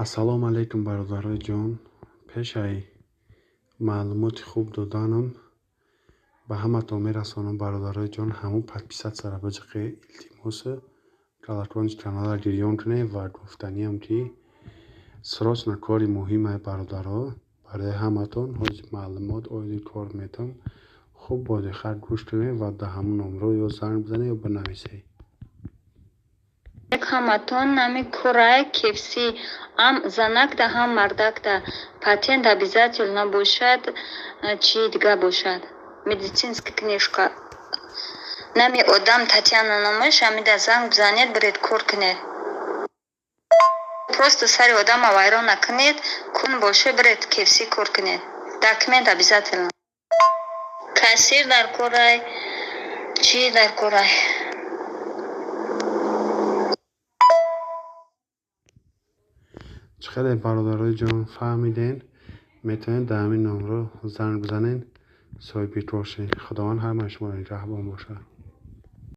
Ассалому алайкум, бародарои ҷон. Пешаи маълумоти хуб доданам ба ҳаматон мерасонам, бародарои ҷон, ҳамун подписатсияро биҷиқе, илтимос, колокольчик каналро гирён кунед ва гуфтаниам, ки срочно кори муҳимае, бародаро, барои ҳаматон. Ҳози маълумот оиди кор метам, хуб бо диққат гӯш кунед ва дар ҳамун номро ё занг бизанед, ё бинависед. Ҳаматон нами курай KFC, ҳам занакда, ҳам мардакда патент обязательно бошад, чи дига бошад, медицинский книжка. Нами одам Татьяна номаш, ҳамида занг бизанед, биред кор кунед. Просто сари одама вайрон накунед, кун боше, биред KFC кор кунед, документ обязательно. Кассир дар корай, чӣ дар корай. Чӣ хеле, бародарои ҷон, фаҳмиден, метавонед дар ҳамин номро занг бизанед, соҳиби кор шавед. Худованд ҳамаи шуморо нигаҳбон бошад.